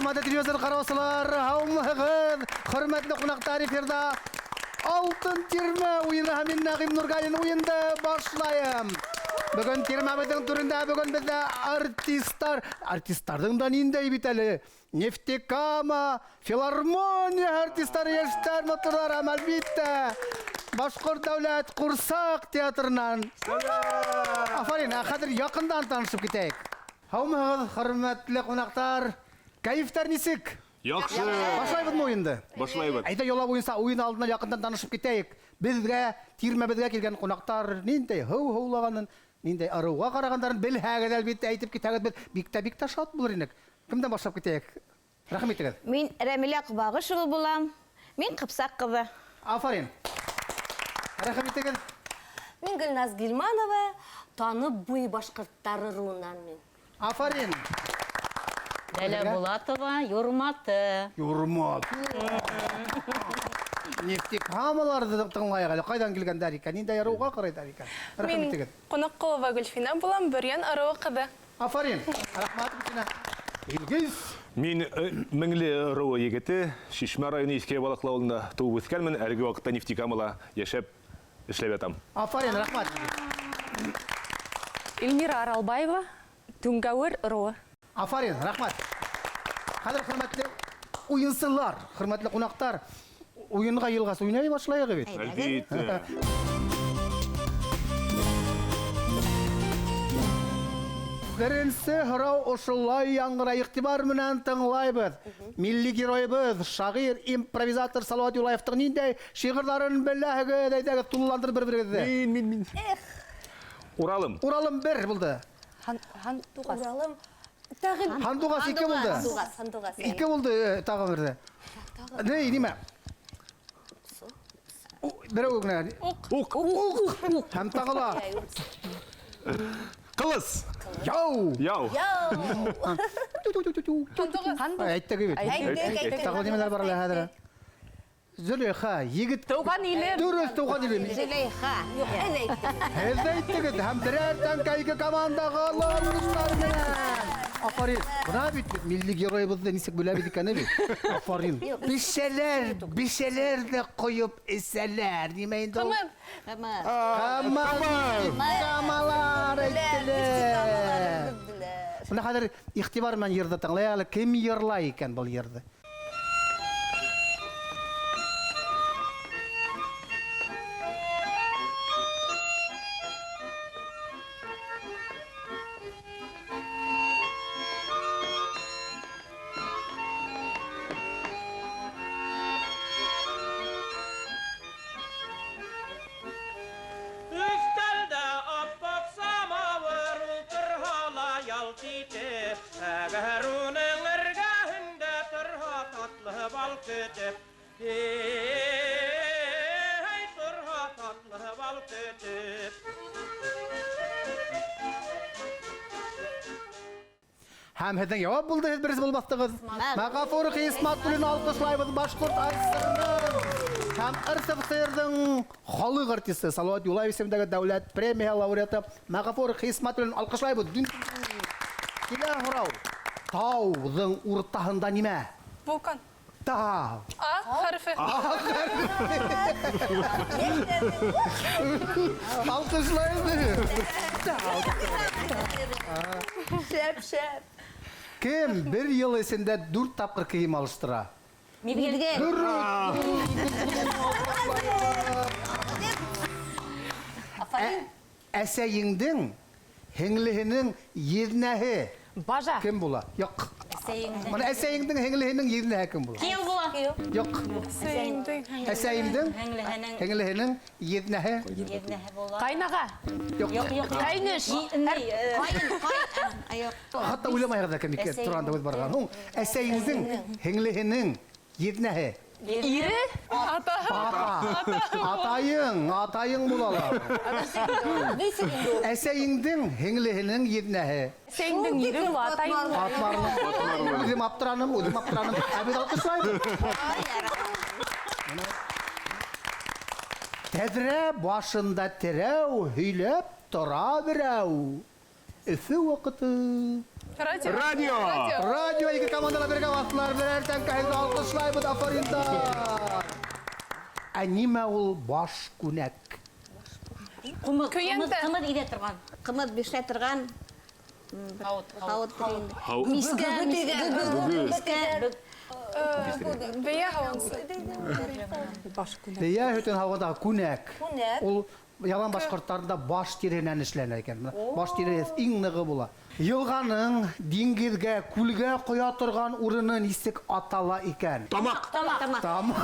Хөрмәтле телевизор караучылар, һаумыһыгыз? Хөрмәтле кунаклар, эфирда Алтын тирмә уены һәм мин Нәгыйм Нургалин уенды башлайым. Бүген тирмәбезнең түрендә бүген бездә артистлар, артистларның да ниндәй бит әле? Нефтекама, филармония артистлары, яшьләр, матурлар һәм әлбиттә Башкорт дәүләт курсак театрыннан. Афарин, ә хәзер якындан танышып китәйек. Һаумыһыгыз, хөрмәтле кунаклар. Кәефтәр ничек? Яхшы. Башлайбызмы уенды? Башлайбыз. Әйдә, йола буенча уен алдыннан якындан танышып китәйек. Безгә, тирмәбезгә килгән кунаклар ниндәй һыу-һыулаганын, ниндәй ыруга карагандарын белһәгез, әлбиттә, әйтеп китәгез, без бик тә, бик тә шат булыр инек. Кемдән башлап китәйек? Рәхим итегез. Мин Рәмилә Кобагышева булам. Мин Кыпсак кызы. Афарин. Рәхим итегез. Мин Гөлназ Гилманова, Танып буй башкортлары ыруыннан мин. Афарин. Ләлә Булатова, Юрматы. Юрматы. Нефтекамаларны тыңлайык әле. Кайдан килгәннәр икән? Ниндәй ыруга карыйлар икән? Рәхим Мин итегез. Кунакколова Гөлфинә булам, Бөрьян ыруы кызы. Афарин! Рәхмәт, Гөлфинә. Илгиз. Мин Меңле ыруы егете, Чишмә районы Иске Балыклы авылында туып үскәнмен, әлеге вакытта Нефтекамала яшәп, эшләп ятам. Афарин, рәхмәт, Илгиз. Эльмира Аралбаева, Түңгәвер ыруы. Афарин, рәхмәт. Хәзер хөрмәтле уенчылар, хөрмәтле кунаклар, уенга елгасы уйный башлайык бит. Әлбиттә. Беренче һорау ошолай яңгырай, игътибар менән тыңлайбыз. Милли героебыз, шагыйрь, импровизатор Салават Юлаевтың ниндәй шигырьләрен беләһегез? Әйдәгез, тулыландырып бер-берегезне. Мин, мин, мин. Уралым. Уралым бер булды. Хан, хан, тугас. Уралым. Тагын. Һандугас ике булды. Һандугас, һандугас. Ике булды тагын берде. Ни, нимә? Берәү генә. Ук. Ук. Ук. Һәм тагы ла. Кылыс. Яу. Яу. Яу. Ту-ту-ту-ту. Әйттек бит. Әйттек, әйттек. Тагы нимәләр бар әле хәзер? Зөләйха, егет. Туган илем. Дөрес, туган илем. Зөләйха. Юк, әз әйттем. Һеҙ ҙә әйттегеҙ, һәм берәр тәңкә ике командаға алҡыштар менән. Афарин. Бына бит бит милли героебыҙҙы нисек беләбеҙ икән бит. Афарин. Бисәләр, бисәләр ҙә ҡойоп эсәләр. Нимә инде ул? Кымыҙ. Кымыҙ. Камал. Камалар әйттеләр. Бына хәҙер иғтибар менән йырҙы тыңлайыҡ әле. Кем йырлай икән был йырҙы? Өстәлдә аппак самавыр, утырһа ла ялт итеп, әгәр уның эргәһендә торһа татлы бал көтеп, эй, торһа татлы бал көтеп. Һәм һеҙҙең яуап булды, һеҙ беренсе булып баҫтығыҙ. Мәғәфүр Хисмәтуллин алҡышлайбыҙ башҡорт АССР-ның һәм РСФСР-ҙың халыҡ артисты Салават Юлаев исемендәге дәүләт премия лауреаты Мәғәфүр Хисмәтуллин алҡышлайбыҙ. Килә һорау. Тауҙың уртаһында нимә? Вулкан. Тау. А хәрефе. Алҡышлайбыҙ. Шәп, шәп. Кем бер йыл эсендә 4 тапҡыр кейем алыштыра? Миҙгел. Афарин. Әсәйеңдең һеңлеһенең еҙнәһе Бажа. кем була? Юҡ. Әсәйеңдең. Бына әсәйеңдең һеңлеһенең еҙнәһе кем була? Кейәү була. Юҡ. Әсәйеңдең. Әсәйемдең Һеңлеһенең һеңлеһенең еҙнәһе. еҙнәһе була. Ҡайнаға. Юҡ. Юҡ, юҡ. Ҡайныш. Ҡайын, ҡайын. Юҡ. Хатта уйламайһығыҙ ҙа кем икән Әсәйеңдең. туранда үҙ барған. Һуң әсәйеңдең һеңлеһенең еҙнәһе. Ире? Ата. Ата. Атайың, атайың була ла. Нисек инде ул? Әсәйеңдең һеңлеһенең еҙнәһе. Әсәйеңдең ире була, атайың. Атмарлы. Үҙем аптыраным, үҙем аптыраным. Ә беҙ алҡышлайбыҙ. Тәҙрә башында терәү һөйләп тора берәү. Өфө ваҡыты. Радио. Радио. Радио ике командала бергә баҫтылар. Берәр тәңкә һеҙҙе алҡышлайбыҙ, афариндар. Ә нимә ул баш күнәк? Ҡымыҙ, Көйәнтә. ҡымыҙ иҙә торған. Ҡымыҙ бешә торған. Һауыт, Һауыт. Һау. Мискә, мискә. Бейә һауынсы. Бейә һөтөн һауғанда күнәк. Күнәк. Ул ялан башҡорттарында баш тиреһенән эшләнә икән. Менә баш тиреһе иң нығы була. Йылғаның диңгеҙгә, күлгә ҡоя торған урыны нисек атала икән? Тамаҡ. Тамаҡ. Тамаҡ.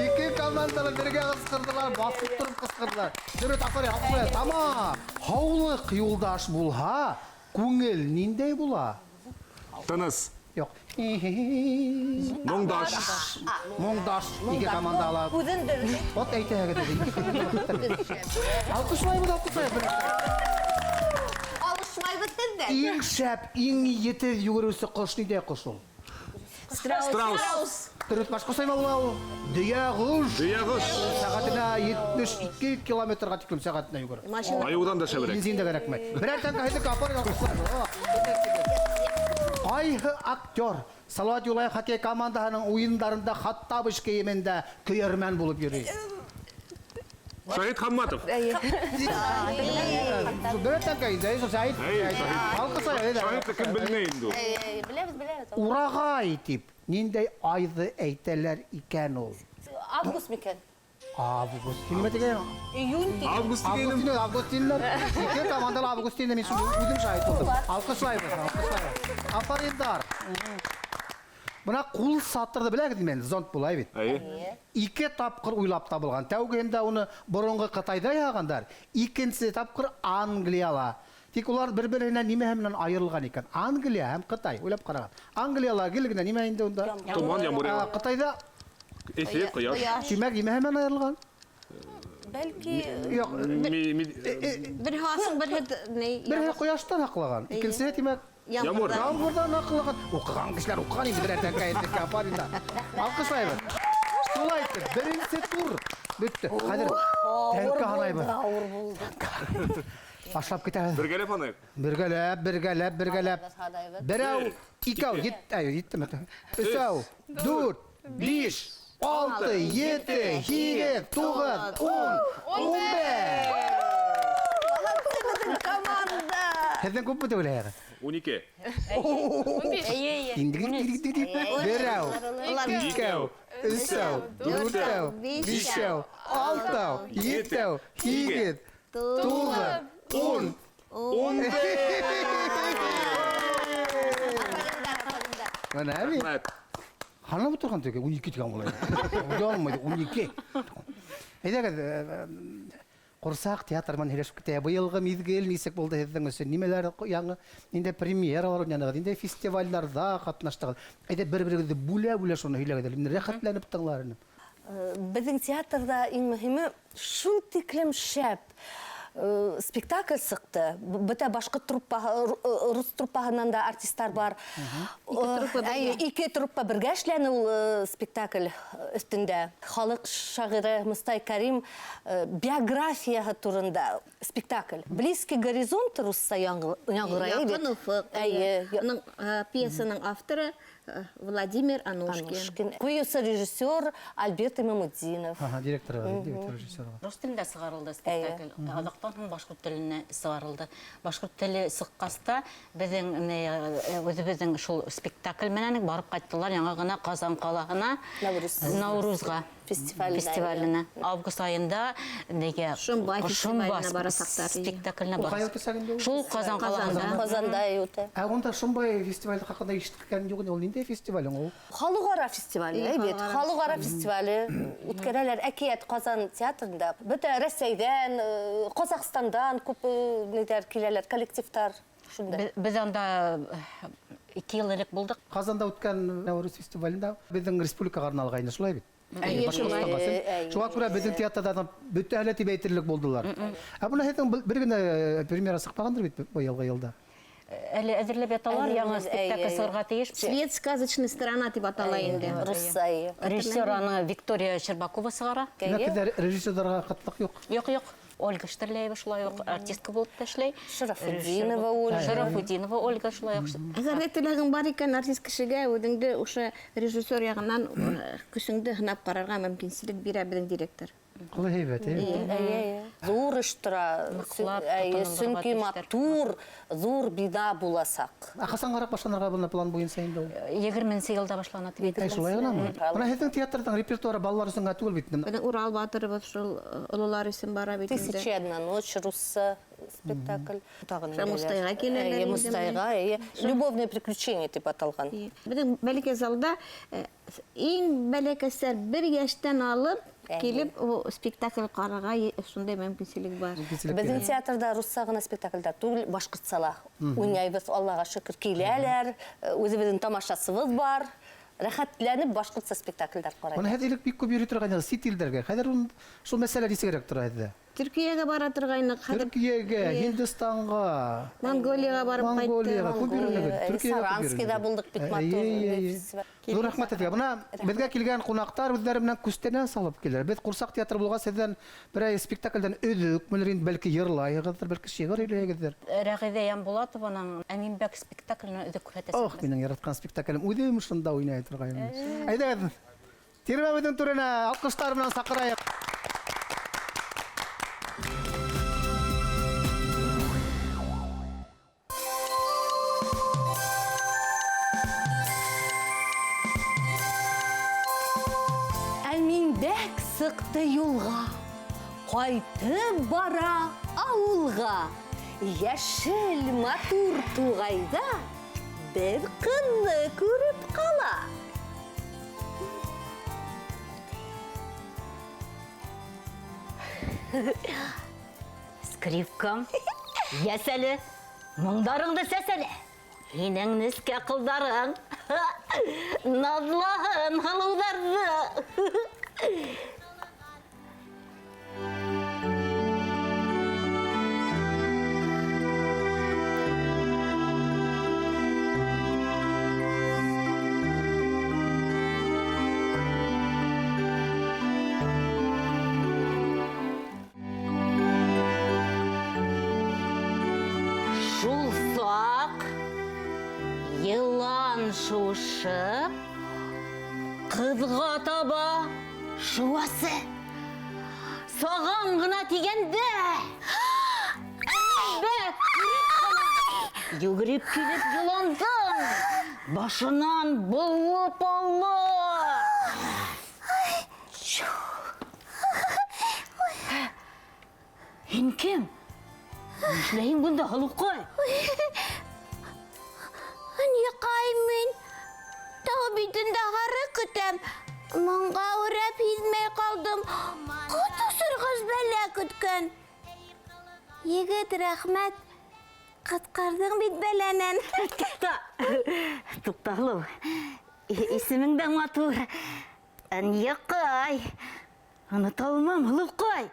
Ике командалы бергә ҡысҡырҙылар, баҫып тороп ҡысҡырҙылар. Дөрөҫ, афарин, алҡышлайбыҙ. Тамаҡ. Һаулыҡ юлдаш булһа, күңел ниндәй була? Тыныс. Юҡ. Моңдаш. Моңдаш ике команда ала. Үҙен дөрөҫ. Вот әйтәһегеҙ ике. Алҡышлайбыҙ, алҡышлайбыҙ. Алышмайбыҙ һеҙҙән. Иң шәп, иң етеҙ йүгереүсе ҡош ниндәй ҡош ул? Страус. Дөрөҫ, башҡортса була ул. Дөйәғош. Дөйәғош. Сәғәтенә 72 километрға тиклем сәғәтенә йүгерә. Машина. Айыуҙан да шәберәк. Бензин дә кәрәкмәй. Берәр тәңкә һеҙҙеке, афарин, алҡышлайбыҙ. Ҡайһы актер Салават Юлаев хоккей командаһының уйындарында Хоттабыч кейемендә көйәрмән булып йөрөй? Шаһит Хамматов. Берәр тәңкә инде, әй, Шаһит. Әй, Шаһит. Алҡышлайбыҙ, әйҙә. Шаһитты кем белмәй инде ул? Беләбеҙ, беләбеҙ. Урағай тип ниндәй айҙы әйтәләр икән ул? Август микән? Август. Нимә тигән? Июнь тигән. Август тигәнем. Август, август тинеләр. Ике командалы август тине, мин шул үҙем шаһит булдым. Алҡышлайбыҙ, алҡышлайбыҙ. Афариндар. Бына ҡул сатырҙы беләгеҙ инде, зонт була бит. Әйе. Ике тапҡыр уйлап табылған. Тәүгеһендә уны боронғо Ҡытайҙа яһағандар, икенсе тапҡыр Англияла. Тик улар бер-береһенән нимә менән айырылған икән? Англия һәм Ҡытай уйлап ҡараған. Англияла гел генә нимә инде унда? Томан, ямғыр яуа. Ҡытайҙа Эҫе, ҡояш. Тимәк, нимә менән айырылған? Бәлки Юҡ. Береһе асыҡ, береһе ни? Береһе ҡояштан һаҡлаған, икенсеһе тимәк Ямғыр. Ямғырҙан һаҡлаған. Уҡыған кешеләр уҡыған инде берәр тәңкә инде компанияда. Алҡышлайбыҙ. Шулай итеп, беренсе тур бөттө. Хәҙер тәңкә һанайбыҙ. Ауыр булды. Башлап китәбеҙ. Бергәләп һанайыҡ. Бергәләп, бергәләп, бергәләп. Берәү, икәү, ет, әй, еттеме? Өсәү, дүрт, биш, алты, ете, һигеҙ, туғыҙ, ун, 11. Молодцы, команда! Һеҙҙең күпме тип уйлайһығыҙ? 12. Берәү, икәү, өсәү, дүртәү, бишәү, алтау, етәү, һигеҙ, туғыҙ, ун, 11. Бына бит. Рәхмәт. Һанап ултырған теге, 12 тигән була. Уйлай алмай, 12. Әйҙәгеҙ, Ҡурсаҡ театры менән һөйләшеп китә. Быйылғы миҙгел нисек булды һеҙҙең өсөн? Нимәләр яңы, ниндәй премьералар уйнанығыҙ, ниндәй фестивальләрҙә ҡатнаштығыҙ? Әйҙә бер-берегеҙҙе бүлә-бүлә шуны һөйләгеҙ әле. Мин рәхәтләнеп тыңлар инем. Беҙҙең театрҙа иң мөһиме шул тиклем шәп спектакль сыҡты. Бөтә башҡорт труппаһы, рус труппаһынан да артистар бар. Ике труппа бергә. Әйе, ике труппа бергә эшләне ул спектакль өҫтөндә. Халыҡ шағиры Мостай Кәрим биографияһы турында спектакль. Близкий горизонт русса яңғырай бит. Яҡын уфыҡ. Әйе. Уның пьесаның авторы Владимир Анушкин. Анушкин. Ҡуйыусы режиссер Альберт Имамутдинов. Ага, директор, директор режиссер. Рус телендә сығарылды спектакль. Аҙаҡтан һуң башҡорт теленә сығарылды. Башҡорт теле сыҡҡас та беҙҙең, үҙебеҙҙең шул спектакль менән барып ҡайттылар яңы ғына Ҡазан ҡалаһына. Наурыз. Наурузға. Фестиваленә. Фестиваленә. Август айында нигә Шомбай Шомбай фестиваленә барасаҡтар. спектакленә Ул барасаҡ. ҡайҙа үтәсәк инде ул? Шул Ҡазан ҡалаһында. Ҡазанда үтә. Ә унда Шомбай фестивале хаҡында ишеткән юҡ инде. Ул ниндәй фестиваль ул? Халыҡ-ара фестивале, Эйе, әйбәт. халыҡ-ара Халыҡ-ара фестивале үткәрәләр Әкиәт Ҡазан театрында. Бөтә Рәсәйҙән, Ҡаҙағстандан күп ниҙәр киләләр, коллективтар шунда. Беҙ анда 2 йыл элек булдыҡ. Ҡазанда үткән Нәүрүз фестивалендә беҙҙең республикаға арналғайны, шулай бит? Әйе, Башҡортостанға шулай. сен. Әйе, Шуға күрә беҙҙең театрҙарҙан бөтәһе лә тип әйтерлек булдылар. Ә бына һеҙҙең бер генә премьера сыҡмағандыр бит быйылғы йылда? Әле әҙерләп яталар, Әҙерләп, яңы спектакль әйе, әйе. сығырға тейеш. Свет сказочной страна тип атала инде. Русса, әйе. Режиссер аны Виктория Щербакова сығара. Димәк, һеҙҙә режиссерҙарға ҡытлыҡ юҡ? Юҡ, юҡ. Ольга Штерлеева шулай уҡ артистка булып та эшләй. Шарафутдинова Ольга. Шарафутдинова Ольга шулай уҡ. Әгәр ҙә теләгең бар икән, артист кешегә үҙеңде ошо режиссер яғынан көсөңдө һынап ҡарарға мөмкинселек бирә беҙҙең директор. Ҡулы һәйбәт, әйе. Ҙур эш тора, сөнки матур, ҙур бина буласаҡ. Ә ҡасанғараҡ башланырға бына план буйынса инде ул? 20 йылда башлана тип. Әй, шулай ғынамы? Бына һеҙҙең театрҙың репертуары балалар өсөн генә түгел бит. Беҙҙең Урал батырыбыҙ шул ололар өсөн бара бит инде. 1001 ночь русса спектакль. Мустайға киләләр. Мустайға, әйе. Любовное приключение тип аталған. Беҙҙең бәләкәй залда иң бәләкәстәр 1 йәштән алып килеп спектакль ҡарарға шундай мөмкинселек бар. Беҙҙең театрҙа русса ғына спектаклдәр түгел, башҡортса ла уйнайбыҙ, Аллаға шөкөр, киләләр, үҙебеҙҙең тамашасыбыҙ бар. Рәхәтләнеп башҡортса спектаклдәр ҡарайбыҙ. Бына һеҙ элек бик күп йөрөй торғайнығыҙ сит илдәргә. Хәҙер шул мәсьәлә нисегерәк тора һеҙҙә? Төркиәгә бара торғайныҡ. Төркиәгә, Һиндстанға, Монголияға барып ҡайттыҡ. Монголияға күп йөрөнөгөҙ. Төркиәгә күп Саранскиҙа булдыҡ бик матур. Ҙур рәхмәт һеҙгә. Бына беҙгә килгән ҡунаҡтар үҙҙәре менән күстәнәс алып киләләр. Беҙ ҡурсаҡ театры булғас, һеҙҙән берәй спектаклдән өҙөк мөлөр инде, бәлки йырлайһығыҙҙыр, бәлки шиғыр һөйләйһегеҙҙер. Рәғиҙә Ямбулатованың Әминбәк спектакленән өҙөк күрһәтәсәкбеҙ. Ох, минең яратҡан спектаклем. Үҙем шунда уйнай торғайным. Әйҙәгеҙ, тирмәбеҙҙең түренә алҡыштар менән саҡырайыҡ. Әминбәк сыҡты юлға, ҡайтып бара ауылға. Йәшел матур туғайҙа бер ҡыҙҙы күреп ҡала. Скрипкам, йәс әле, моңдарыңды сәс әле. Һинең нескә ҡылдарың наҙлаһын һылыуҙарҙы. Шул саҡ йылан шыуышып ҡыҙға таба шыуасы. Сағам ғына тигәндә Әминбәк күреп ҡала. Йүгереп килеп йыландың башынан быуып ала. Һин кем? Нишләйһең бында, һылыуҡай? Ниҡай мин? Тау битендә һары көтәм. Моңға үрәп һиҙмәй ҡалдым. Ҡот осорғос бәлә көткән. Егет, рәхмәт. Ҡотҡарҙың бит бәләнән. Туҡта, туҡта, һылыу. Исемең дә матур. Ниҡай. Онота алмам, һылыуҡай.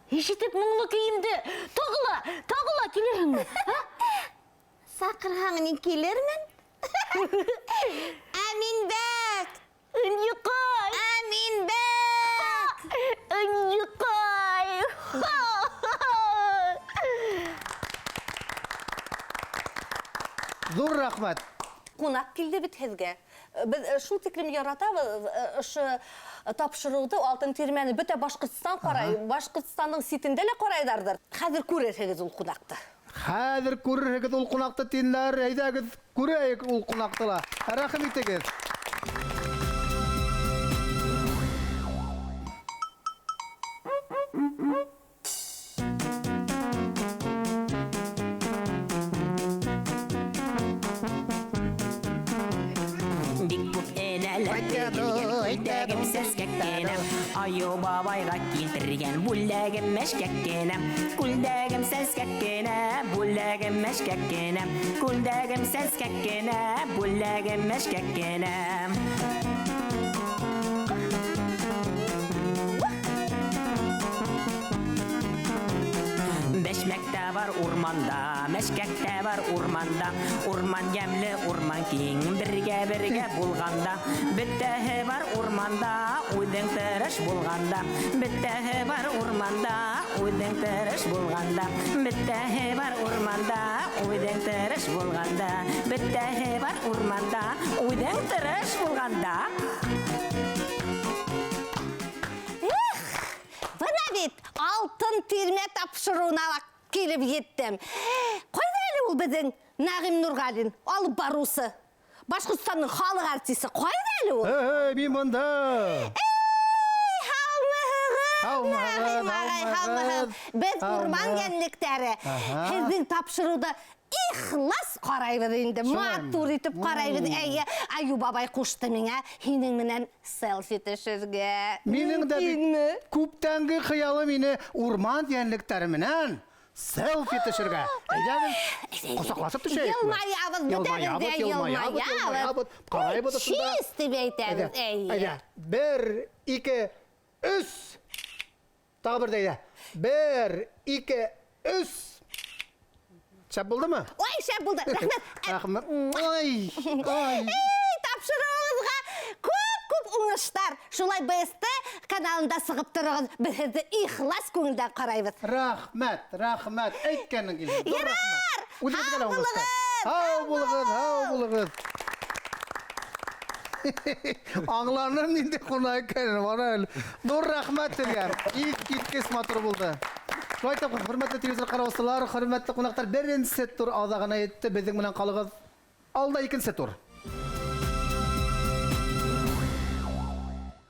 Ишетеп моңло көйөмдө тағы ла, тағы ла килерһеңме? Саҡырһаң, ни килермен? Әминбәк! Ниҡай! Әминбәк! Ниҡай! Ҙур рәхмәт. Ҡунаҡ килде бит һеҙгә. Беҙ шул тиклем яратабыҙ ошо тапшырыуҙы, Алтын тирмәне бөтә Башҡортостан ҡарай, Башҡортостандың ситендә лә ҡарайҙарҙыр. Хәҙер күрерһегеҙ ул ҡунаҡты. Хәҙер күрерһегеҙ ул ҡунаҡты, тинеләр. Әйҙәгеҙ, күрәйек ул ҡунаҡты ла. Рәхим итегеҙ. Айыу бабайға килтергән бүләгем мәшкәк кенә, күлдәгем сәскәк кенә, бүләгем мәшкәк кенә, күлдәгем сәскәк кенә, бүләгем мәшкәк кенә. Бәшмәктә бар урманда, мәшкәк тә бар урманда. Урман ямьле, урман киң, бергә-бергә булганда. Бөтәһе бар урманда, үҙең тырыш булганда. Бөтәһе бар урманда, үҙең тырыш булганда. Бөтәһе бар урманда, үҙең тырыш булганда. Бөтәһе бар урманда, үҙең тырыш булганда. Эх, бына бит алтын тирмә тапшырыуына ла килеп еттем. Ҡайҙа әле ул беҙҙең Нәғим Нурғәлин, алып барыусы, Башҡортостандың халыҡ артисы, ҡайҙа әле ул? Эй, мин бында. Эй, һаумыһығыҙ, Һаумыһығыҙ, Нәғим ағай, һаумыһығыҙ. Беҙ Һаумыһығыҙ. урман йәнлектәре. Аһа. Һеҙҙең тапшырыуҙы ихлас ҡарайбыҙ инде, Шулаймы? матур итеп ҡарайбыҙ. Әйе, Аю бабай ҡушты миңә һинең менән селфи төшөргә. Минең дә бит Мөмкинме? күптәнге хыялым ине урман йәнлектәре менән селфи төшөргә. Әйҙәгеҙ, ҡосаҡлашып төшәйекме? Йылмаябыҙ, бөтәбеҙ дә Йылмаябыҙ, йылмаябыҙ, йылмаябыҙ. Ҡарайбыҙ ошонда. Чист тип әйтәбеҙ, Әйҙә, әйе. әйҙә. Бер, ике, өс. Тағы бер ҙә әйҙә. Бер, ике, өс. Шәп булдымы? Ой, шәп булды. Рәхмәт. Рәхмәт. Ой, ой. Эй, тапшырыуығыҙға күп-күп уңыштар. Шулай БСТ каналында сығып тороғоҙ. Беҙ һеҙҙе ихлас күңелдән ҡарайбыҙ. Рәхмәт, рәхмәт. Әйткәнең килһен. Ҙур Ярар. рәхмәт. Үҙегеҙгә лә Һау уңыштар. булығыҙ. Һау булығыҙ, һау булығыҙ. Аңланым ниндәй ҡунаҡ икәнен, бара әле. Ҙур рәхмәт һеҙгә. Иҫ киткес матур булды. Шулай итеп, хөрмәтле телевизор ҡараусылар, хөрмәтле ҡунаҡтар, беренсе тур аҙағына етте. Беҙҙең менән ҡалығыҙ. Алда икенсе тур.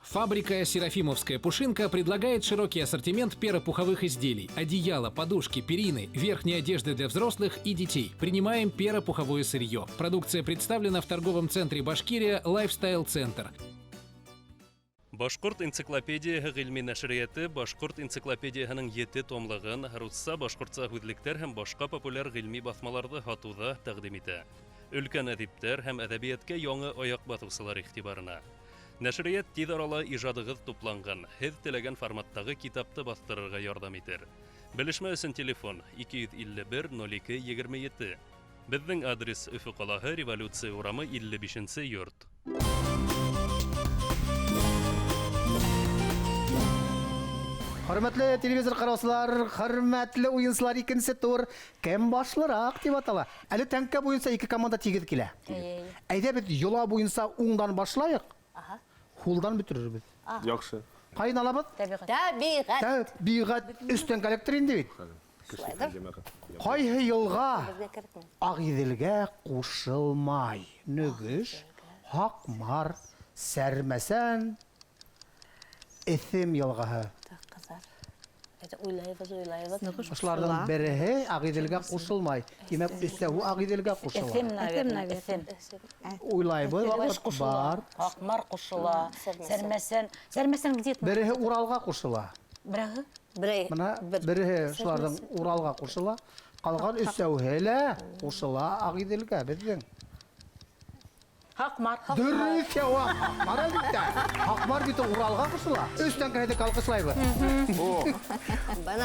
Фабрика «Серафимовская пушинка» предлагает широкий ассортимент перопуховых изделий, одеяла, подушки, перины, верхней одежды для взрослых и детей. Принимаем перопуховое сырье. Продукция представлена в торговом центре «Башкирия» «Лайфстайл Центр». Башҡорт энциклопедияһы ғилми нәшриәте Башҡорт энциклопедияһының 7 томлығын русса, башҡортса һүҙлектәр һәм башҡа популяр ғилми баҫмаларҙы һатыуҙа тәҡдим итә. Өлкән әҙиптәр һәм әҙәбиәткә яңы аяҡ баҫыусылар иғтибарына. Нәшриәт тиҙ арала ижадығыҙ тупланған, һеҙ теләгән форматтағы китапты баҫтырырға ярҙам итер. Белешмә өсөн телефон 251 ноль ике егерме ете. Беҙҙең адрес Өфө ҡалаһы, Революция урамы, илле бишенсе йорт. Хөрмәтле телевизор ҡараусылар, хөрмәтле уйынсылар, икенсе тур кем башлыраҡ тип атала. Әле тәңкә буйынса ике команда тигеҙ килә. Әйҙә беҙ йола буйынса уңдан башлайыҡ. Һулдан бөтөрөрбөҙ. Яҡшы. Ҡайын алабыҙ? Тәбиғәт. Тәбиғәт. Тәбиғәт өс тәңкәлектер инде бит. Ҡайһы йылға Ағиҙелгә ҡушылмай? Нөгөш, Һаҡмар, Сәрмәсән, Эҫем йылғаһы. Уйлайбыҙ, уйлайбыҙ. Ошоларҙың береһе Ағиҙелгә ҡушылмай. Тимәк, өсәүе Ағиҙелгә ҡушыла. Эҫем, наверное, Эҫем. Уйлайбыҙ, Нөгөш ваҡыт ҡушыла, бар. Һаҡмар ҡушыла, Сәрмәсән. Сәрмәсән где-то? Береһе Уралға ҡушыла. Береһе? Береһе. Бына береһе шуларҙың Уралға ҡушыла. Ҡалған өсәүһе лә ҡушыла Ағиҙелгә беҙҙең. Һаҡмар. Дөрөҫ яуап. Һаҡмар әлбиттә. Һаҡмар бит Уралға ҡушыла. Өс тәңкәһе алҡышлайбыҙ.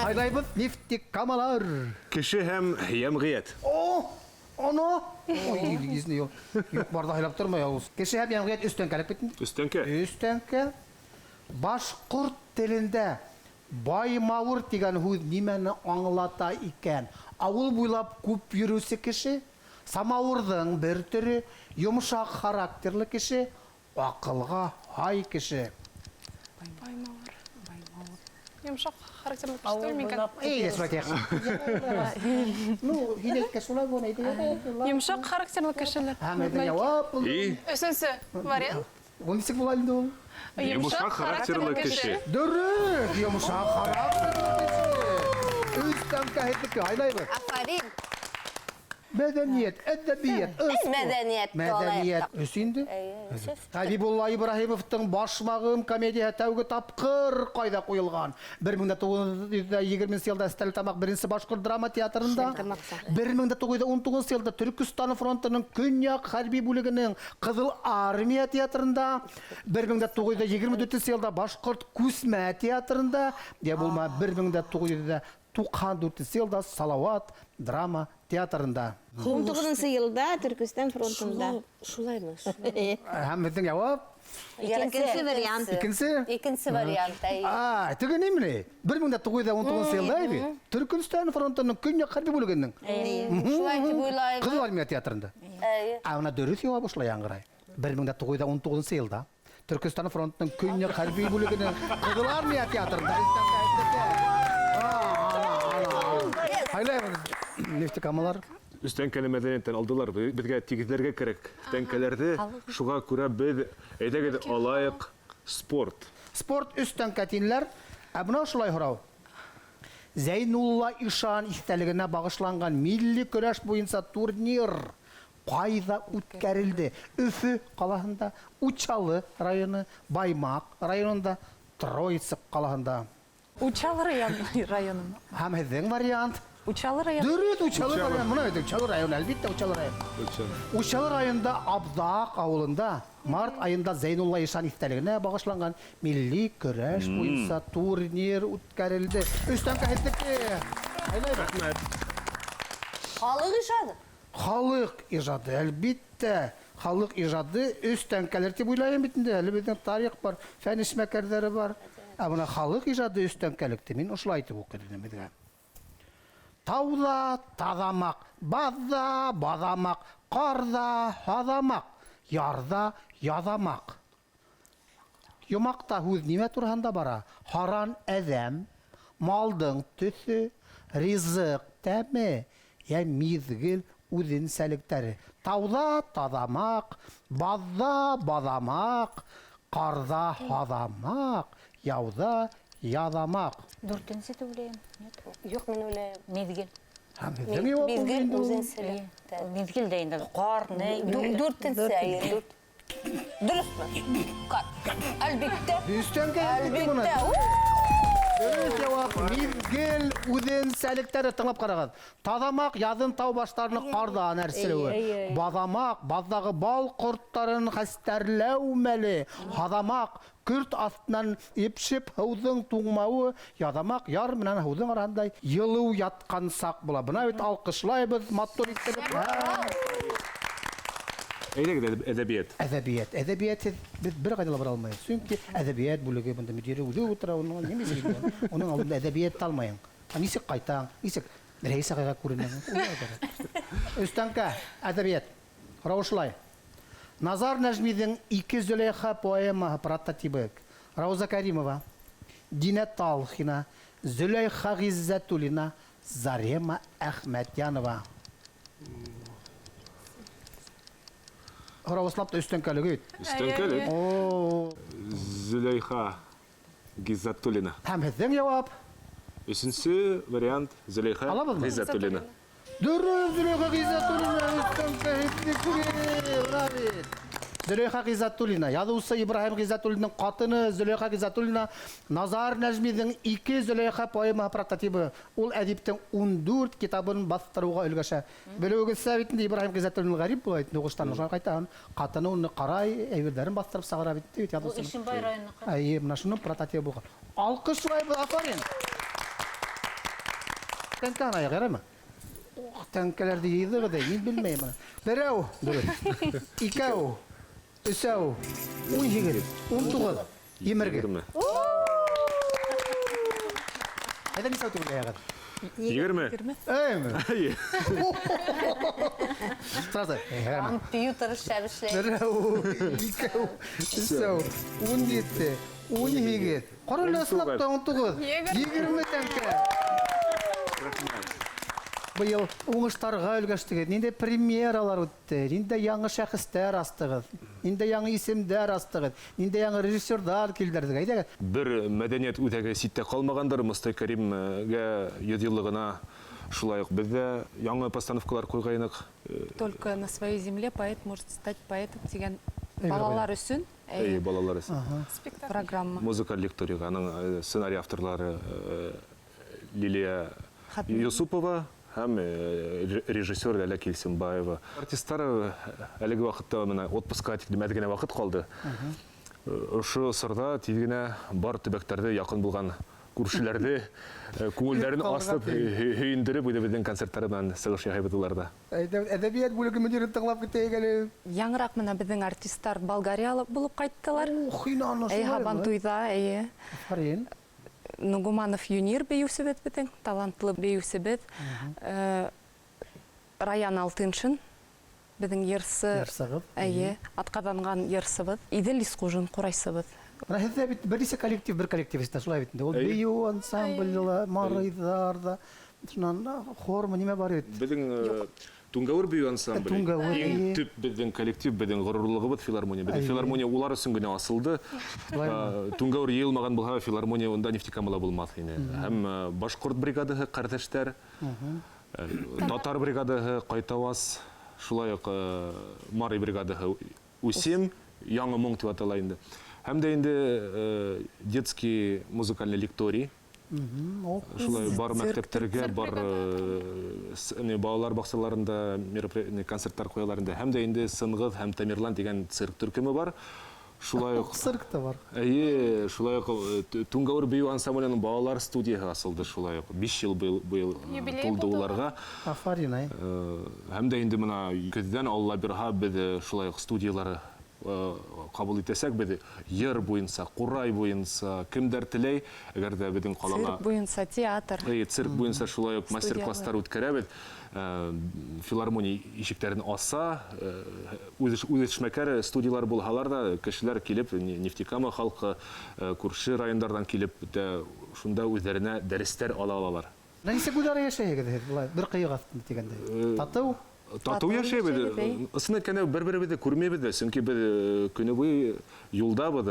Һайлайбыҙ нефтекамалар. Кеше һәм йәмғиәт. О, ана. Ой, илгизне юҡ. Юҡ барҙа һайлап тормай ул. Кеше һәм йәмғиәт өс тәңкәлек бит инде. Өс тәңкә. Өс тәңкә. Башҡорт телендә баймауыр тигән һүҙ нимәне аңлата икән? Ауыл буйлап күп йөрөүсе кеше, самауырҙың бер төрө, йомшаҡ характерлы кеше, аҡылға һай кеше. Баймауыр. Йомшаҡ характерлы кеше Ауыл түгел микән? буйлап Эй, шулай тиһәң. Ну, һин әйткәс шулай була, әйтә, әйтә, әйтә. Йомшаҡ характерлы кешеләр. Һәм әйтә, яуап булды. И? Өсөнсө вариант. Ул нисек була инде ул? Йомшаҡ характерлы кеше. Дөрөҫ, йомшаҡ характерлы кеше. Өс тәңкә һеҙҙеке, һайлайбыҙ. Афарин. Мәҙәниәт, әҙәбиәт, Эй, спорт. мәҙәниәт, Мәҙәниәт. алай. Өс инде. Эйе, өс. Хәбибулла Ибраһимовтың Башмағым комедияһы тәүге тапҡыр ҡайҙа ҡуйылған? Бер мең дә туғыҙ йөҙ ҙә егерменсе йылда Стәрлетамаҡ беренсе башҡорт драма театрында, бер мең дә туғыҙ йөҙ ун туғыҙынсы йылда Төркөстан фронтының Көньяҡ хәрби бүлегенең Ҡыҙыл Армия театрында, бер мең дә туғыҙ йөҙ егерме дүртенсе йылда Башҡорт Күсмә театрында, йә булма бер мең дә туғыҙ йөҙ 1994 йылда Салават драма театрында. 19 йылда Төркөстан фронтында. Шулаймы? Һәм беҙҙең яуап? Икенсе вариант. Икенсе? Икенсе вариант, әйе. А, теге нимә? 1919 йылда бит. Төркөстан фронтының көньяҡ хәрби бүлегенең. Шулай тип уйлайбыҙ. Ҡыҙыл Армия театрында. Әйе. Ә бына дөрөҫ яуап ошолай яңғырай. 1919 йылда Төркөстан фронтының көньяҡ хәрби бүлегенең Ҡыҙыл Армия театрында. Һайлайбыҙ. Нефтекамалар. Өстәнкәле мәҙәниәттән алдылар. Беҙгә тигеҙләргә кәрәк тәңкәләрҙе. Шуға күрә беҙ әйҙәгеҙ алайыҡ спорт. Спорт өс тәңкә тинеләр. Ә бына ошолай һорау. Зәйнулла Ишан иҫтәлегенә бағышланған милли көрәш буйынса турнир ҡайҙа үткәрелде? Өфө ҡалаһында, Учалы районы, Баймаҡ районында, Троицк ҡалаһында. Учалы районы. Һәм һеҙҙең вариант? Учалы районы. Дөрөҫ, Учалы районы. Бына бит Учалы районы, әлбиттә, Учалы районы. Учалы районында Абҙаҡ ауылында март айында Зәйнулла Ишан иҫтәлегенә бағышланған милли көрәш буйынса турнир үткәрелде. Өс тәңкә һеҙҙеке. Рәхмәт. Халыҡ ижады. Халыҡ ижады, әлбиттә. Халыҡ ижады өс тәңкәләр тип уйлайым бит инде. Әле беҙҙең тарих бар, фән эшмәкәрҙәре бар. Ә бына халыҡ ижады өс тәңкәлекте мин ошолай итеп уҡыйым беҙгә. Тауҙа таҙамаҡ, баҙҙа баҙамаҡ, ҡарҙа һаҙамаҡ, ярҙа яҙамаҡ. Йомаҡта һүҙ нимә тураһында бара? Һаран әҙәм, малдың төҫө, ризыҡ тәме, йә миҙгел үҙенсәлектәре. Тауҙа таҙамаҡ, баҙҙа баҙамаҡ, ҡарҙа һаҙамаҡ, яуҙа яҙамаҡ. Дүртенсе тип уйлайым. Юҡ, мин уйлайым. Миҙгел. Һәм һеҙҙең яуап ул Миҙгел инде ул. үҙенсәлектәре. Миҙгел дә инде ҡар, ни? Дүртенсе, әйе, дүрт. Дөрөҫмө? Әлбиттә. Өҫтәнгә әйтте быны. Әлбиттә. Дөрөҫ яуап, миҙгел үҙенсәлектәре. Тыңлап ҡарағыҙ. Таҙамаҡ яҙын тау баштарының ҡарҙан әрселеүе. Баҙамаҡ баҙҙағы бал ҡорттарын хәстәрләү мәле. Һаҙамаҡ көрт аҫтынан епшеп һыуҙың туңмауы. Яҙамаҡ яр менән һыуҙың араһында йылыу ятҡан саҡ була. Бына бит алҡышлайбыҙ, матур иттереп. Әйҙәгеҙ әҙәбиәт. Әҙәбиәт. Әҙәбиәтһеҙ беҙ бер ҡайҙа ла бара алмайбыҙ. Сөнки әҙәбиәт бүлеге бында мөдире үҙе ултыра, уның нимә һөйләй? Уның алдында әҙәбиәт алмайың. Ә нисек ҡайтаң, нисек рәйес ағайға күренәң? Өстәңкә, әҙәбиәт. Һорау ошолай. Назар Нәжмиҙең Ике Зөләйха поэмаһы прототибы. Рауза Каримова, Динә Талхина, Зөләйха Ғиззәтуллина, Зарема Әхмәтйәнова. Һорау ысынлап та өҫтәңкәлек бит. Өҫтәңкәлек. Зөләйха Ғиззәтуллина. Һәм һеҙҙең яуап? Өсөнсө вариант Зөләйха Алабыҙмы? Ғиззәтуллина. Дөрөҫ, Зөләйха Ғиззәтуллина, өҫтәңкә һеҙҙеке. Бына бит. Зөләйха Ғиззәтуллина, яҙыусы Ибраһим Ғиззәтуллиндың ҡатыны Зөләйха Ғиззәтуллина Назар Нәжмиҙең Ике Зөләйха поэмаһы прототибы. Ул әҙиптең 14 китабын баҫтырыуға өлгәшә. Белеүегеҙсә бит инде Ибраһим Ғиззәтуллин ғәрип була бит, һуғыштан ошо ҡайта, ҡатыны уны ҡарай, әйберҙәрен баҫтырып сығара бит, бит яҙыусының. Ул Ишембай районыныҡы. Әйе, бына шуның прототибы булған. Алҡышлайбыҙ, афарин. Тәңкә аяғы яраймы? Ох, тәңкәләрҙе йыйҙығыҙ, мин белмәйем бына. Берәү, дөрөҫ. Икәү, өсәү, 18, 19, 20. Әйҙә нисәү тип уйлайһығыҙ? 20. Әйме? Әйе. Сразу. Компьютер эшләп эшләй. Берәү, икәү, өсәү, 17, 18. Ҡара әле, ысынлап та 19. 20 тәңкә. Быйыл уңыштарға өлгәштегеҙ, ниндәй премьералар үтте, ниндәй яңы шәхестәр астығыҙ, ниндәй яңы исемдәр астығыҙ, ниндәй яңы режиссерҙар килдерҙегеҙ. Әйҙәгеҙ. Бер мәҙәниәт үҙәге ситтә ҡалмағандыр, Мостай Кәримгә 100 йыллығына шулай уҡ беҙ ҙә яңы постановкалар ҡуйғайныҡ. Только на своей земле поэт может стать поэтом тигән Әйбер балалар ҡуйған. өсөн. Әйе, балалар өсөн. Спектакль. Программа. Музыкаль лекторийға аның сценарий авторлары Лилия Хатмин. Юсупова һәм режиссер Ләлә Килсенбаева. Артисттар әлеге ваҡытта менә отпускка тиклем әҙ генә ваҡыт ҡалды. Ошо осорҙа тиҙ генә бар төбәктәрҙе яҡын булған күршеләрҙе күңелдәрен асып, һөйөндөрөп, үҙебеҙҙең концерттары менән сығыш яһайбыҙ уларҙа. Әҙәбиәт бүлеге мөдирен тыңлап китәйек әле. Яңыраҡ менә беҙҙең артисттар Болгарияла булып ҡайттылар. Ух, инана шулай. Әй, Һабантуйҙа, эйе. Афарин. Нугуманов Юнир бейеүсебеҙ беҙҙең, талантлы бейеүсебеҙ. Раян Алтыншин, беҙҙең йырсы. Йырсығыҙ. Эйе, атҡаҙанған йырсыбыҙ. Иҙел Исҡужин ҡурайсыбыҙ. Бына һеҙҙә бит бер нисә коллектив, бер коллектив эстә шулай бит инде. Ул бейеү ансамбле ла, марыйҙар ҙа, шунан хормы нимә бар бит? Беҙҙең Түңгәүер бейеү ансамбле. Түңгәүер, Иң эйе. төп беҙҙең коллектив, беҙҙең ғорурлығыбыҙ филармония. Беҙҙең филармония улар өсөн генә асылды. Түңгәүер йыйылмаған булһа, филармония унда Нефтекамала булмаҫ ине. Һәм башҡорт бригадаһы, ҡәрҙәштәр, татар бригадаһы, Ҡайтауаз, шулай уҡ Марый бригадаһы, Үсем, Яңы моң тип атала инде. Һәм дә инде детский музыкальный лекторий. Шулай бар мәктәптәргә, бар балалар баҡсаларында концерттар ҡуялар инде. Һәм дә инде Сынғыҙ һәм Тамерлан тигән цирк төркөмө бар. Шулай уҡ цирк та бар. Эйе, шулай уҡ Түңгәүер бейеү ансамбленең балалар студияһы асылды шулай уҡ. 5 йыл быйыл тулды уларға. Афарин, ай. Һәм дә инде бына көҙҙән Алла бирһә, беҙ шулай уҡ студиялары ҡабул итәсәк, беҙ йыр буйынса, ҡурай буйынса, кемдәр теләй, әгәр ҙә беҙҙең ҡалала Цирк буйынса, театр. Эйе, цирк буйынса шулай уҡ мастер-класстар үткәрәбеҙ. Филармония ишектәрен аса, үҙ эшмәкәр студиялар булһалар да, кешеләр килеп, Нефтекама халҡы, күрше райондарҙан килеп, тә шунда үҙҙәренә дәрестәр ала алалар. Нисек үҙара йәшәйһегеҙ һеҙ былай бер ҡыйыҡ аҫтында тигәндәй? Татыу? Татыу йәшәйбеҙ. Ысын әйткәндә, бер-беребеҙҙе күрмәйбеҙ ҙә, сөнки беҙ көнө буйы юлдабыҙ.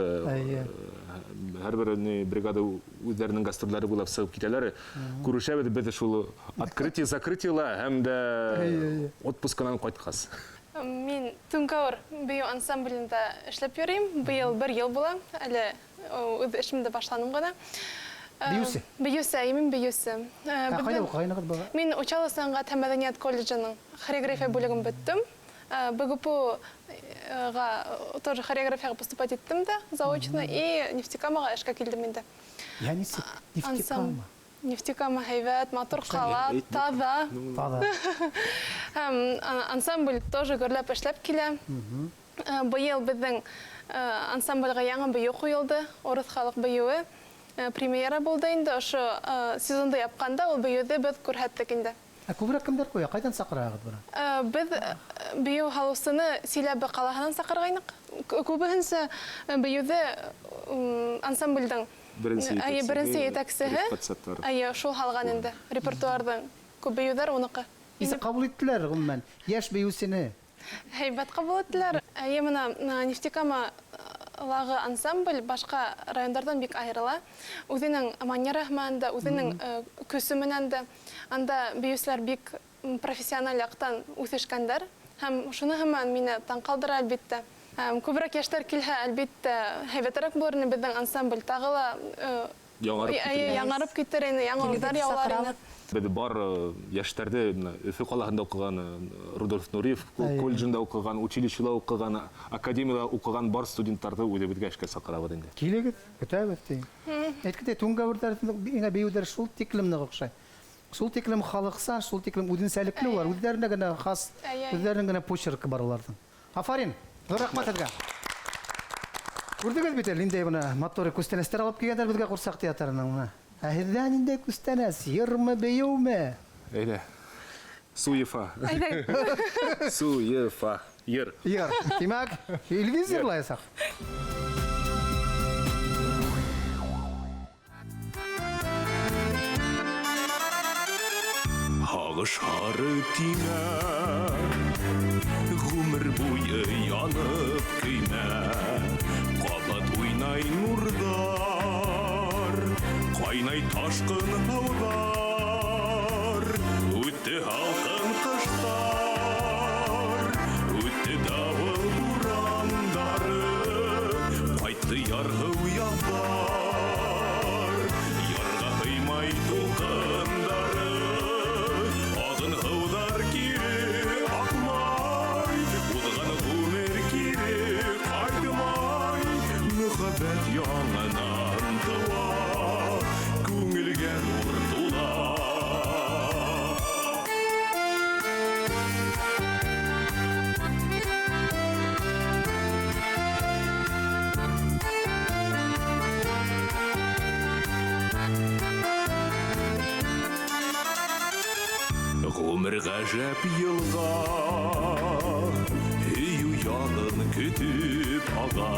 Һәр бер бригада үҙҙәренең гастролдәре буйлап сығып китәләр. Күрешәбеҙ беҙ шул открытие, закрытиела һәм дә отпусканан ҡайтҡас. Мин Түңгәүер бейеү ансамблендә эшләп йөрөйөм. Быйыл бер йыл була. Әле үҙ эшемде башланым ғына. Бейеүсе? Бейеүсе, әйе, мин бейеүсе. Ә ҡайҙа уҡыйһығыҙ быға? Мин Учалы сәнғәт һәм мәҙәниәт колледжының хореография бүлеген бөттөм. БГПУ-ға тоже хореографияға поступать иттем дә заочно, и Нефтекамаға эшкә килдем инде. Я нисек? Нефтекама? Нефтекама һәйбәт, матур ҡала, таҙа. Таҙа. Һәм ансамбль тоже гөрләп эшләп килә. Быйыл беҙҙең ансамбльгә яңы бейеү ҡуйылды, урыҫ халыҡ бейеүе. Премьера булды инде, ошо сезонды япҡанда ул бейеүҙе беҙ күрһәттек инде. Ә күберәк кемдәр ҡуя? Ҡайҙан саҡыраһығыҙ быны? Беҙ бейеү һалыусыны Силәбе ҡалаһынан саҡырғайныҡ. Күбеһенсә бейеүҙе ансамблдең Беренсе Әйе, беренсе етәксеһе. Рифҡәт Саттаров. Әйе, шул һалған инде. Репертуарҙың күп бейеүҙәр уныҡы. Нисек ҡабул иттеләр ғөмүмән йәш бейеүсене? Һәйбәт ҡабул иттеләр. Әйе, бына Нефтекама лағы ансамбль башҡа райондарҙан бик айырыла. Үҙенең манераһы менән дә, үҙенең көсө менән дә. Анда бейеүселәр бик профессиональ яҡтан үҫешкәндәр. Һәм шуны һаман мине таң ҡалдыра, әлбиттә. Һәм күберәк йәштәр килһә, әлбиттә, һәйбәтерәк булыр ине беҙҙең ансамбль тағы ла Яңарып китер ине. яңарып китер ине, яңы Килеп урындар яулар ине. саҡырабыҙ. Беҙ бар йәштәрҙе, бына, Өфө ҡалаһында уҡыған, Рудольф Нуриев колледжында уҡыған, училищела уҡыған, академияла уҡыған бар студенттарҙы үҙебеҙгә эшкә саҡырабыҙ инде. Килегеҙ, көтәбеҙ тиң. Әйткәндәй, Түңгәүерҙәрҙең миңә бейеүҙәре шул тиклем ныҡ оҡшай. Шул тиклем халыҡса, шул тиклем үҙенсәлекле улар, үҙҙәренә генә хас, үҙҙәренең генә почеркы бар уларҙың. Афарин, ҙур рәхмәт һеҙгә. Күрҙегеҙ бит әле, ниндәй бына матур күстәнәстәр алып килгәндәр беҙгә ҡурсаҡ театрының бына. Ә һеҙҙә ниндәй күстәнәс? Йырмы, бейеүме? Әйҙә. Суефа. Әйҙә. Суефа. Йыр. Йыр. Тимәк, Илгиз йырлаясаҡ. Һағыш һары тимә, ғүмер буйы янып көймә, ҡабат уйнай нурҙар, ҡайнай ташҡын һыуҙар, үтте һалҡын ҡыштар, үтте дауыл бурандары, ҡайтты ярһыу яҙҙар, ярға һыймай тулҡындары, ағын һыуҙар кире аҡмай, уҙған ғүмер кире ҡайтмай, мөхәббәт яңынан тыуа, күңел Ғәжәп йылға, һөйөү яҙын көтөп аға,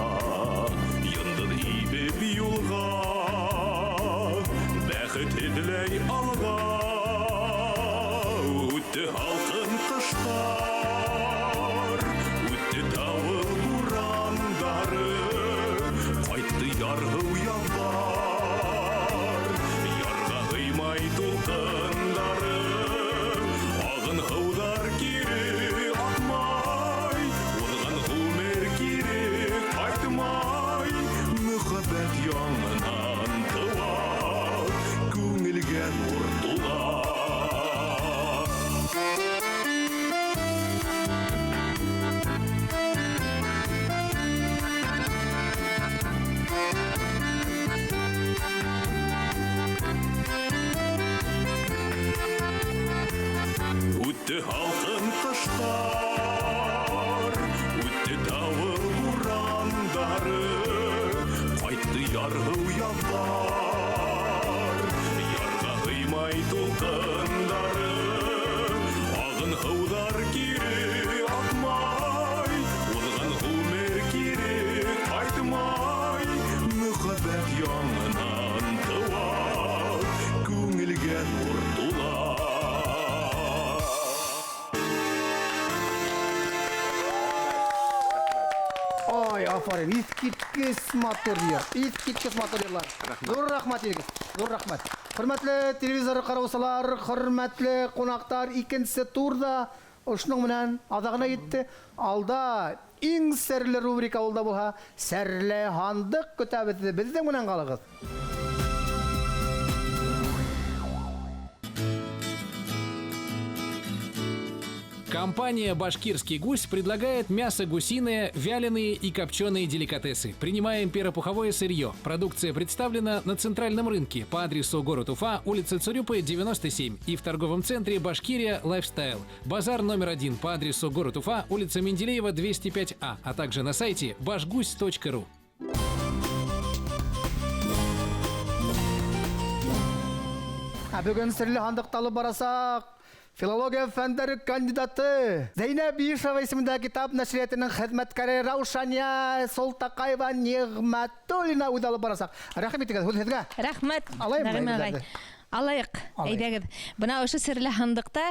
йондоҙ һибеп юлға, бәхет эҙләй алға. Үтте һалҡын ҡыштар, үтте дауыл бурандары, ҡайтты ярһыу яҙҙар, ярға һыймай тулҡындары, ағын һыуҙар кире аҡмай, уҙған ғүмер кире ҡайтмай, мөхәббәт яңынан тыуа, күңелгә нур тула. Үтте һалҡын ҡыштар, үтте дауыл бурандары, ҡайтты ярһыу яҙҙар, ярға һыймай тулҡындары, ағын һыуҙар кире аҡмай, уҙған ғүмер кире ҡайтмай, мөхәббәт яңынан тыуа, күңелгә нур тула. Ай, афарин, иҫкиткес матур йыр, иҫкиткес матур йырлар. Ҙур рәхмәт, Илгиз, ҙур рәхмәт. Хөрмәтле телевизор ҡараусылар, хөрмәтле ҡунаҡтар, икенсе турҙа ошоноң менән аҙағына етте. Алда иң серле рубрика ул да булһа, серле һандыҡ көтәбеҙ. Беҙҙең менән ҡалығыҙ. Компания «Башкирский гусь» предлагает мясо гусиное, вяленые и копченые деликатесы. Принимаем перопуховое сырье. Продукция представлена на центральном рынке по адресу город Уфа, улица Цурюпы, 97 и в торговом центре «Башкирия Лайфстайл». Базар номер 1 по адресу город Уфа, улица Менделеева, 205А, а также на сайте башгусь точка ру. Ә бөгөн серле һандыҡты алып барасаҡ. Филология фәндәре кандидаты Зәйнәб Бишева исемендәге китап нәшриәтенең хеҙмәткәре Раушания Солтаҡаева Ниғмәтуллина үҙе алып барасаҡ. Рәхим итегеҙ, һүҙ һеҙгә. Рәхмәт, Алайыммы Нәғим ағай. әйберҙәрҙе? Алайыҡ, Алайыҡ. әйҙәгеҙ. Бына ошо серле һандыҡта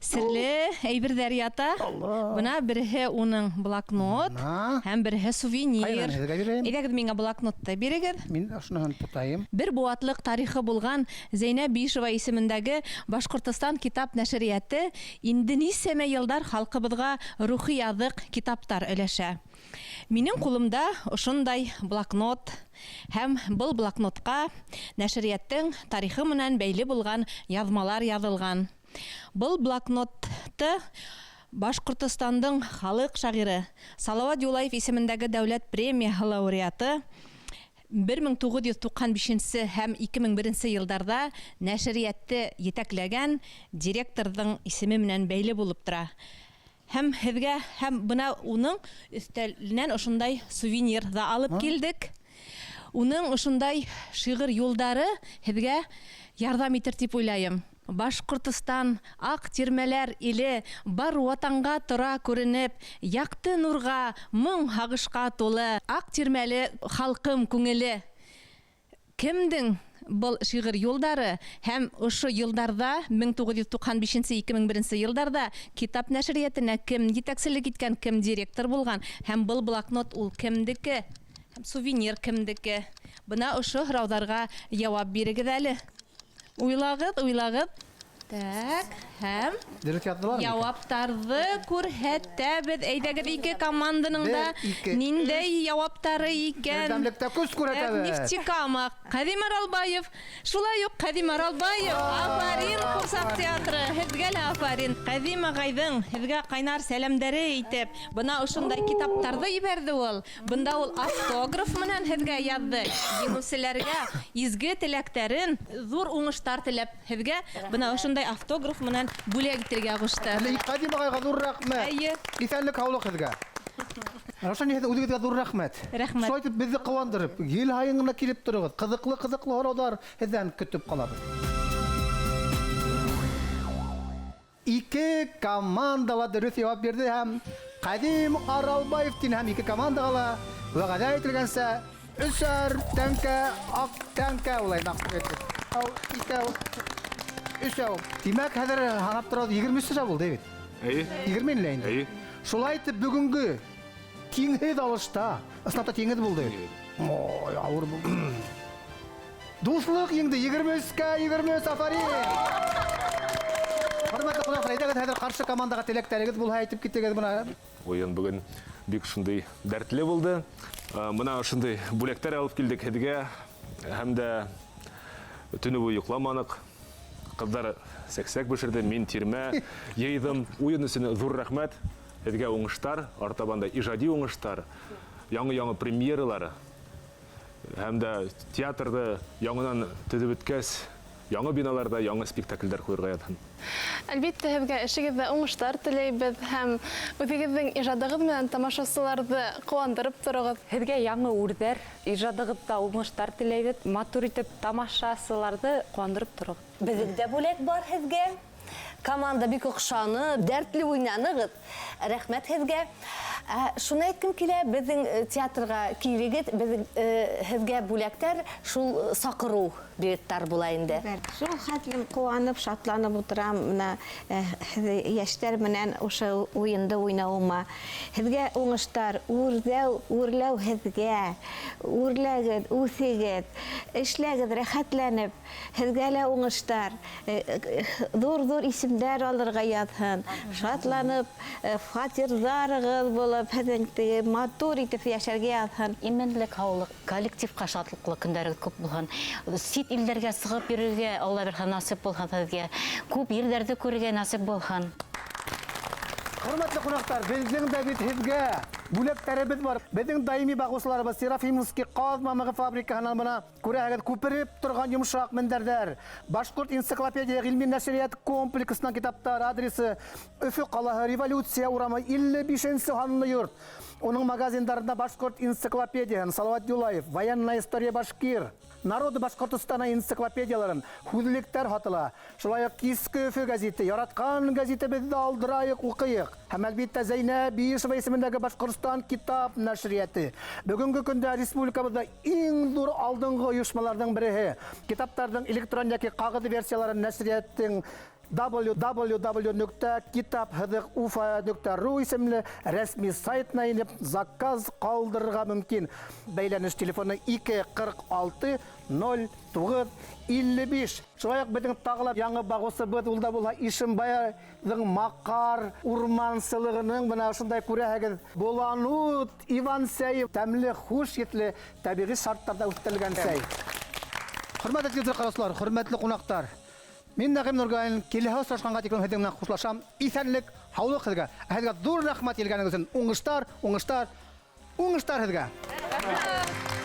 серле әйберҙәр ята. Алла. Бына береһе уның блокнот Бына. һәм береһе сувенир. Ҡайҙан һеҙгә бирәйем? Әйҙәгеҙ миңә блокнотты бирегеҙ. Мин ошоноһон тотайым. Бер быуатлыҡ тарихы булған Зәйнәб Бишева исемендәге Башҡортостан китап нәшриәте инде нисәмә йылдар халҡыбыҙға рухи аҙыҡ китаптар өләшә. Минең ҡулымда ошондай блокнот һәм был блокнотҡа нәшриәттең тарихы менән бәйле булған яҙмалар яҙылған. Был блокнотты Башҡортостандың халыҡ шағиры Салауат Юлаев исемендәге дәүләт премияһы лауреаты бер мең туғыҙ йөҙ туҡһан бишенсе һәм ике мең беренсе йылдарҙа нәшриәтте етәкләгән директорҙың исеме менән бәйле булып тора. Һәм һеҙгә, һәм бына уның өҫтәленән ошондай сувенир ҙа алып килдек. Уның ошондай шиғыр юлдары һеҙгә ярҙам итер тип уйлайым. Башҡортостан аҡ тирмәләр иле бар ватанға тора күренеп, яҡты нурға, моң һағышҡа тулы аҡ тирмәле халҡым күңеле. Кемдең был шиғыр юлдары һәм ошо йылдарҙа, мең туғыҙ йөҙ туҡһан бишенсе, ике мең беренсе йылдарҙа китап нәшриәтенә кем етәкселек иткән, кем директор булған һәм был блокнот ул кемдеке, һәм сувенир кемдеке? Бына ошо һорауҙарға яуап бирегеҙ әле. Уйлағыҙ, уйлағыҙ. Так, һәм Дөрөҫ яҙҙылармы икән? яуаптарҙы күрһәтәбеҙ. Әйҙәгеҙ, ике команданың да Бер, ике, ниндәй яуаптары икән. Берҙәмлектә көс күрһәтәбеҙ. Так, Нефтекама, Ҡәҙим Аралбаев. Шулай уҡ Ҡәҙим Аралбаев. Афарин, Ҡурсаҡ театры. Һеҙгә лә афарин. Ҡәҙим ағайҙың һеҙгә ҡайнар сәләмдәре итеп, бына ошондай китаптарҙы ебәрҙе ул. Бында ул автограф менән һеҙгә яҙҙы. Еңеүселәргә изге теләктәрен, ҙур уңыштар теләп һеҙгә бына ошондай автограф менән бүләк итергә ҡушты. Әле Ҡәҙим ағайға ҙур рәхмәт. Эйе. Иҫәнлек, һаулыҡ һеҙгә. Раушан, һеҙ үҙегеҙгә ҙур рәхмәт. Рәхмәт. Шулай итеп беҙҙе ҡыуандырып, ел һайын ғына килеп тороғоҙ. Ҡыҙыҡлы-ҡыҙыҡлы һорауҙар һеҙҙән көтөп ҡалабыҙ. Ике команда ла дөрөҫ яуап бирҙе һәм Ҡәҙим Аралбаев тине һәм ике командаға ла вәғәҙә ителгәнсә өсәр тәңкә аҡ тәңкә улай итеп. Ау, икәү, өсәү. Тимәк, хәҙер һанап торабыҙ, 23 сәү булды бит. Әйе. 20 лә инде. Әйе. Шулай итеп бөгөнгө тиңһеҙ алышта, ысынлап та тиңһеҙ булды. Ой, ауыр булды. Дуҫлыҡ еңде 23-кә 23, афарин! Хөрмәтле ҡунаҡтар, әйҙәгеҙ хәҙер ҡаршы командаға теләктәрегеҙ булһа әйтеп китегеҙ бына. Уйын бөгөн бик шундай дәртле булды. Бына ошондай бүләктәр алып килдек һеҙгә. Һәм дә төнө буйы йоҡламаныҡ. Ҡыҙҙар сәксәк бешерҙе, мин тирмә йыйҙым. Уйын өсөн ҙур рәхмәт. Һеҙгә уңыштар, артабан да ижади уңыштар, яңы-яңы премьералар. Һәм дә театрҙы яңынан төҙөп бөткәс, яңы биналарҙа яңы спектаклдәр ҡуйырға яҙһын. Әлбиттә, һеҙгә эшегеҙҙә уңыштар теләйбеҙ һәм үҙегеҙҙең ижадығыҙ менән тамашасыларҙы ҡыуандырып тороғоҙ. Һеҙгә яңы үрҙәр, ижадығыҙҙа уңыштар теләйбеҙ. Матур итеп тамашасыларҙы ҡыуандырып тороғоҙ. Беҙҙең дә бүләк бар һеҙгә. Команда бик оҡшаны, дәртле уйнанығыҙ. Рәхмәт һеҙгә. Шуны әйткем килә, беҙҙең театрға килегеҙ, беҙҙең һеҙгә бүләктәр шул саҡырыу билеттар була инде. Шул хәтлем ҡыуанып, шатланып ултырам, бына йәштәр менән ошо уйынды уйнауыма. Һеҙгә уңыштар, үрләү, үрләү һеҙгә. Үрләгеҙ, үҫегеҙ, эшләгеҙ рәхәтләнеп. Һеҙгә лә уңыштар, ҙур-ҙур исемдәр алырға яҙһын. Шатланып, фатирҙарығыҙ булып, һеҙҙең теге матур итеп йәшәргә яҙһын. Именлек, һаулыҡ, коллективҡа шатлыҡлы көндәрегеҙ күп булһын. Сит илдәргә сығып йөрөргә Алла бирһә насип булһын һеҙгә. Күп ерҙәрҙе күрергә насип булһын. Хөрмәтле ҡунаҡтар, беҙҙең дә бит һеҙгә бүләктәребеҙ бар. Беҙҙең даими бағыусыларыбыҙ Серафимовский ҡаҙ мамығы фабрикаһынан бына күрәһегеҙ күпереп торған йомшаҡ мендәрҙәр. Башҡорт энциклопедия ғилми нәшриәт комплексынан китаптар, адресы Өфө ҡалаһы, Революция урамы, 55-нсе һанлы йорт. Уның магазиндарында Башҡорт энциклопедияһын, Салават Юлаев, Военная история башкир, Народы Башҡортостана энциклопедияларын, һүҙлектәр һатыла. Шулай уҡ Киске Өфө гәзите, яратҡан гәзитебеҙҙе алдырайыҡ, уҡыйыҡ. Һәм әлбиттә Зәйнәб Биишева исемендәге Башҡортостан китап нәшриәте. Бөгөнгө көндә республикабыҙҙа иң ҙур алдынғы ойошмаларҙың береһе. Китаптарҙың электрон йәки ҡағыҙ версияларын нәшриәттең w w w нөктә китап һыҙыҡ уфа нөктә ру исемле рәсми сайтына инеп заказ ҡалдырырға мөмкин. Бәйләнеш телефоны ике ҡырҡ алты ноль туғыҙ илле биш. Шулай уҡ беҙҙең тағы ла яңы бағыусыбыҙ, ул да булһа Ишембайҙың Маҡар урмансылығының бына ошондай күрәһегеҙ Боланут Иван сәйе, тәмле, хуш еҫле тәбиғи шарттарҙа үҫтерелгән сәй. Хөрмәтле телевизор ҡараусылар, хөрмәтле ҡунаҡтар, мин Нәғим Нурғәлин, киләһе осрашҡанға тиклем һеҙҙең менән хушлашам. Иҫәнлек, һаулыҡ һеҙгә. Ә һеҙгә ҙур рәхмәт килгәнегеҙ өсөн. Уңыштар, уңыштар, уңыштар һеҙгә. Рәхмәт.